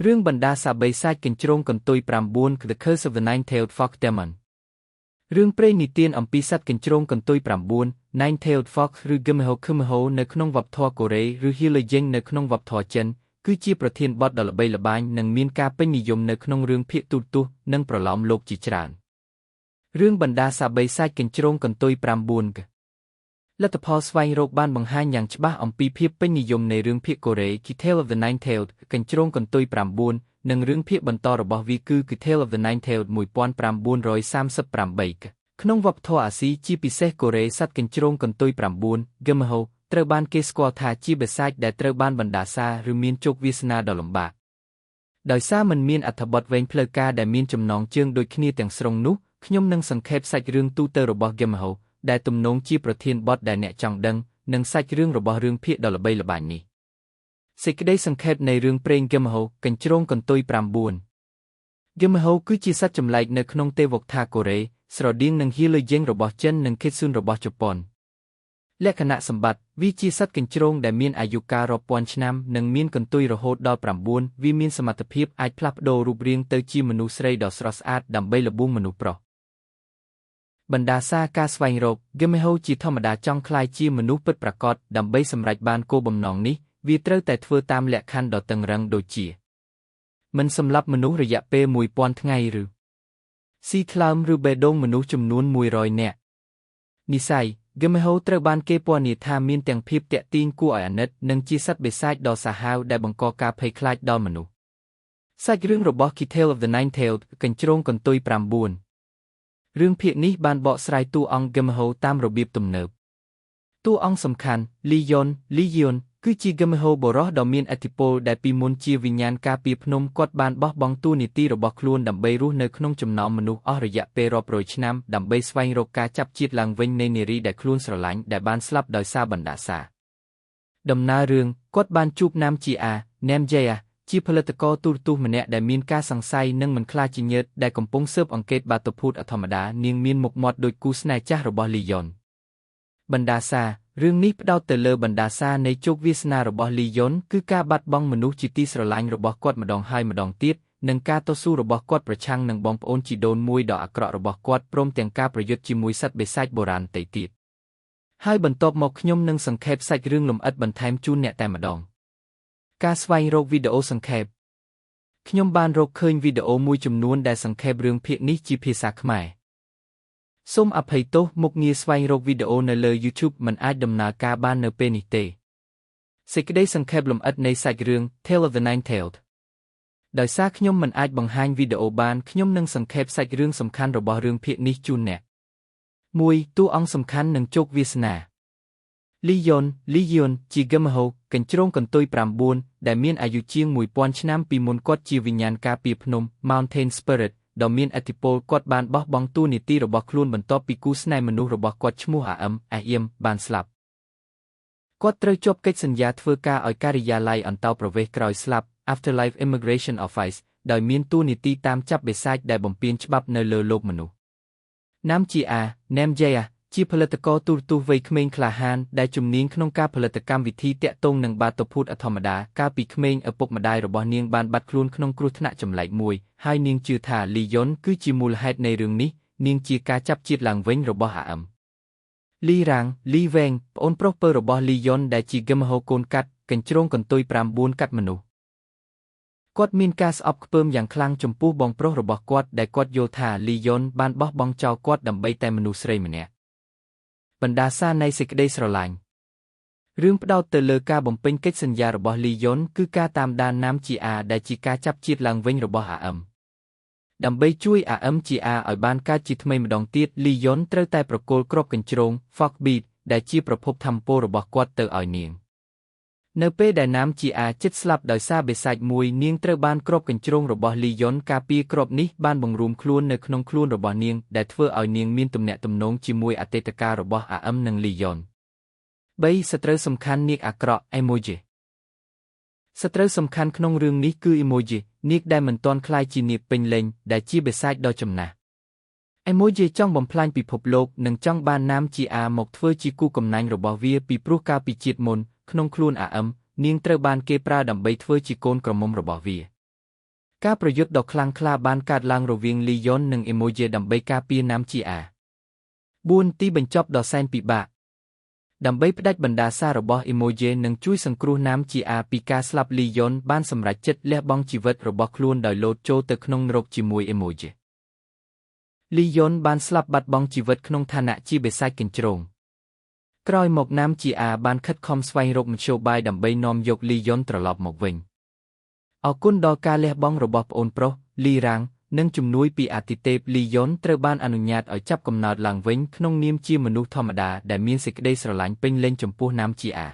រឿងបណ្ដាសាបីសាច់កញ្ជ្រោងកន្ទុយ9 The Curse of the Nine-Tailed Fox Demon រឿងព្រេងនិទានអំពីសត្វកញ្ជ្រោងកន្ទុយ9 Nine-Tailed Fox ឬ Geumho Kumho នៅក្នុងវប្បធម៌កូរ៉េឬ Healer នៅក្នុងវប្បធម៌ចិនគឺជាប្រធានបទដ៏ល្បីល្បាញនិងមានការពេញនិយមនៅក្នុងរឿងភាគទូរទស្សន៍និងប្រលោមលោកជាច្រើនរឿងបណ្ដាសាបីសាច់កញ្ជ្រោងកន្ទុយ9លទ្ធផលស្វែងរកបានបង្ហាញយ៉ាងច្បាស់អំពីភាពពេញនិយមនៃរឿងភាគកូរ៉េ The Tale of the Nine-Tailed កញ្ជ្រោងកន្ទុយ9និងរឿងភាគបន្តរបស់វាគឺ The Tale of the Nine-Tailed 1938ក្នុងវប្បធម៌អាស៊ីជាពិសេសកូរ៉េសត្វកញ្ជ្រោងកន្ទុយ9 Geumho ត្រូវបានគេស្គាល់ថាជាបិសាចដែលត្រូវបានបណ្ដាសាឬមានជោគវាសនាដ៏លំបាកដោយសារមិនមានអត្ថបទវែងផ្លូវការដែលមានចំណងជើងដូចគ្នាទាំងស្រុងនោះខ្ញុំនឹងសង្ខេបសាច់រឿងទូទៅរបស់ Geumho ដែលទំនងជាប្រធានបទដែលអ្នកចង់ដឹងនិងសាច់រឿងរបស់រឿងភាគដ៏ល្បីល្បាញនេះសេចក្តីសង្ខេបនៃរឿងព្រេង Geumho កញ្ជ្រោងកន្ទុយ9 Geumho គឺជាសត្វចម្លែកនៅក្នុងទេវកថាកូរ៉េស្រដៀងនឹង Healer របស់ចិននិង Kitsune របស់ជប៉ុនលក្ខណៈសម្បត្តិវាជាសត្វកញ្ជ្រោងដែលមានអាយុកាលរាប់ពាន់ឆ្នាំនិងមានកន្ទុយរហូតដល់9វាមានសមត្ថភាពអាចផ្លាស់ប្ដូររូបរាងទៅជាមនុស្សស្រីដ៏ស្រស់ស្អាតដើម្បីល្បួងមនុស្សប្រុសបណ្ដាសាការស្វែងរក Geumho ជាធម្មតាចង់ក្លាយជាមនុស្សពិតប្រាកដដើម្បីសម្រេចបានគោលបំណងនេះវាត្រូវតែធ្វើតាមលក្ខខណ្ឌដ៏តឹងរ៉ឹងដូចជាមិនសម្លាប់មនុស្សរយៈពេល1000ថ្ងៃឬស៊ីថ្លើមឬបេះដូងមនុស្សចំនួន100នាក់និស័យ Geumho ត្រូវបានគេពណ៌នាថាមានទាំងភាពទាក់ទាញគួរឲ្យអាណិតនិងជាសត្វបិសាចដ៏សាហាវដែលបង្កការភ័យខ្លាចដល់មនុស្សសាច់រឿងរបស់ The Tale of the Nine-Tailed កញ្ជ្រោងកន្ទុយ9រឿងភាគនេះបានបកស្រាយតួអង្គ Geumho តាមរបៀបទំនើបតួអង្គសំខាន់ Lee Yeon Lee Yeon គឺជា Geumho បុរសដ៏មានឥទ្ធិពលដែលពីមុនជាវិញ្ញាណការពារភ្នំគាត់បានបោះបង់តួនាទីរបស់ខ្លួនដើម្បីរស់នៅក្នុងចំណោមមនុស្សអស់រយៈពេលរាប់រយឆ្នាំដើម្បីស្វែងរកការចាប់ជាតិឡើងវិញនៃនារីដែលខ្លួនស្រឡាញ់ដែលបានស្លាប់ដោយសារបណ្ដាសាដំណើររឿងគាត់បានជួបណាមជាអា ណាមជេអាជាផលិតករទូរទស្សន៍ម្នាក់ដែលមានការសង្ស័យនិងមិនខ្លាចជាញើតដែលកំពុងស៊ើបអង្កេតបាតុភូតអធម្មតានាងមានមុខមាត់ដូចគូស្នេហ៍ចាស់របស់លីយ៉ុនបណ្ដាសារឿងនេះផ្ដោតទៅលើបណ្ដាសានៃជោគវាសនារបស់លីយ៉ុនគឺការបាត់បង់មនុស្សជាទីស្រឡាញ់របស់គាត់ម្ដងហើយម្ដងទៀតនិងការតស៊ូរបស់គាត់ប្រឆាំងនឹងបងប្អូនជីដូនមួយដ៏អាក្រក់របស់គាត់ព្រមទាំងការប្រយុទ្ធជាមួយសត្វបិសាចបុរាណតទៀតហើយបន្ទាប់មកខ្ញុំនឹងសង្ខេបសាច់រឿងលម្អិតបន្ថែមជូនអ្នកតែម្ដងការស្វែងរកវីដេអូសង្ខេបខ្ញុំបានរកឃើញវីដេអូមួយចំនួនដែលសង្ខេបរឿងភាគនេះជាភាសាខ្មែរសូមអភ័យទោសមុខងារស្វែងរកវីដេអូនៅលើ YouTube មិនអាចដំណើរការបាននៅពេលនេះទេសេចក្តីសង្ខេបលម្អិតនៃសាច់រឿង Tale of the Nine-Tailed ដោយសារខ្ញុំមិនអាចបង្ហាញវីដេអូបានខ្ញុំនឹងសង្ខេបសាច់រឿងសំខាន់របស់រឿងភាគនេះជូនអ្នក1តួអង្គសំខាន់និងជោគវាសនាលីយ៉ុនលីយ៉ុនជា Geumho កញ្ជ្រោងកន្ទុយ9ដែលមានអាយុជាង1000ឆ្នាំពីមុនគាត់ជាវិញ្ញាណការពារភ្នំ Mountain Spirit ដ៏មានឥទ្ធិពលគាត់បានបោះបង់តួនាទីរបស់ខ្លួនបន្ទាប់ពីគូស្នេហ៍មនុស្សរបស់គាត់ឈ្មោះអាអឹមអាអៀមបានស្លាប់គាត់ត្រូវជាប់កិច្ចសន្យាធ្វើការឲ្យការិយាល័យអន្តោប្រវេសន៍ក្រោយស្លាប់ Afterlife Immigration Office ដោយមានតួនាទីតាមចាប់បិសាចដែលបំពានច្បាប់នៅលើលោកមនុស្សណាមជាអាណាមជេអាជាផលិតករទូរទស្សន៍វ័យក្មេងក្លាហានដែលជំនាញក្នុងការផលិតកម្មវិធីតាក់ទងនឹងបាតុភូតអធម្មតាកាលពីក្មេងឪពុកម្ដាយរបស់នាងបានបាត់ខ្លួនក្នុងគ្រោះថ្នាក់ចម្លែកមួយហើយនាងជឿថាលីយ៉ុនគឺជាមូលហេតុនៃរឿងនេះនាងជាការចាប់ជាតិឡើងវិញរបស់អាអឹមលីរ៉ាងលីវ៉េងប្អូនប្រុសពៅរបស់លីយ៉ុនដែលជា Geumho កូនកាត់កញ្ជ្រោងកន្ទុយ9កាត់មនុស្សគាត់មានការស្អប់ខ្ពើមយ៉ាងខ្លាំងចំពោះបងប្រុសរបស់គាត់ដែលគាត់យល់ថាលីយ៉ុនបានបោះបង់ចោលគាត់ដើម្បីតែមនុស្សស្រីម្នាក់បណ្ដាសានៃសេចក្តីស្រឡាញ់រឿងផ្ដោតទៅលើការបំពេញកិច្ចសន្យារបស់លីយ៉ុនគឺការតាមដានណាមជាអាដែលជាការចាប់ជាតិឡើងវិញរបស់អាអឹមដើម្បីជួយអាអឹមជាអាឲ្យបានកើតជាថ្មីម្ដងទៀតលីយ៉ុនត្រូវតែប្រគល់គ្រាប់កញ្ជ្រោង Fox Beat ដែលជាប្រភពធម្មពលរបស់គាត់ទៅឲ្យនាងនៅពេលដែលណាមជាអាជិតស្លាប់ដោយសារបិសាចមួយនាងត្រូវបានគ្រាប់កញ្ជ្រោងរបស់លីយ៉ុនការពារគ្រាប់នេះបានបង្រួមខ្លួននៅក្នុងខ្លួនរបស់នាងដែលធ្វើឲ្យនាងមានទំនាក់ទំនងជាមួយអតីតកាលរបស់អាអឹមនិងលីយ៉ុន3សត្រូវសំខាន់នាគអាក្រក់ Emoji សត្រូវសំខាន់ក្នុងរឿងនេះគឺ Emoji នាគដែលមិនទាន់ក្លាយជានាគពេញលេញដែលជាបិសាចដ៏ចំណាស់ Emoji ចង់បំផ្លាញពិភពលោកនិងចង់បានណាមជាអាមកធ្វើជាគូកំណាញ់របស់វាពីព្រោះកាលពីជាតិមុនក្នុងខ្លួនអាអឹមនាងត្រូវបានគេប្រើដើម្បីធ្វើជាកូនក្រមុំរបស់វា។ ការប្រយុទ្ធដ៏ខ្លាំងក្លាបានកើតឡើងរវាងលីយ៉ុននិងអេម៉ូយេដើម្បីការពារណាមជីអា4ទីបញ្ចប់ដ៏សែនពិបាកដើម្បីផ្ដាច់បណ្ដាសារបស់អេម៉ូយេនិងជួយសង្គ្រោះណាមជីអាពីការស្លាប់លីយ៉ុនបានសម្រេចចិត្តលះបង់ជីវិតរបស់ខ្លួនដោយលោតចូលទៅក្នុងនរកជាមួយអេម៉ូយេលីយ៉ុនបានស្លាប់បាត់បង់ជីវិតក្នុងឋានៈជាបិសាចកញ្ជ្រោងក្រោយមកណាមជីអាបានខិតខំស្វែងរកមធ្យោបាយដើម្បីនាំយកលីយ៉ុនត្រឡប់មកវិញអរគុណដល់ការលះបង់របស់ប្អូនប្រុសលីរ៉ាងនិងជំនួយពីអាទិទេពលីយ៉ុនត្រូវបានអនុញ្ញាតឲ្យចាប់កំណើតឡើងវិញក្នុងនាមជាមនុស្សធម្មតាដែលមានសេចក្តីស្រឡាញ់ពេញលេញចំពោះណាមជីអា។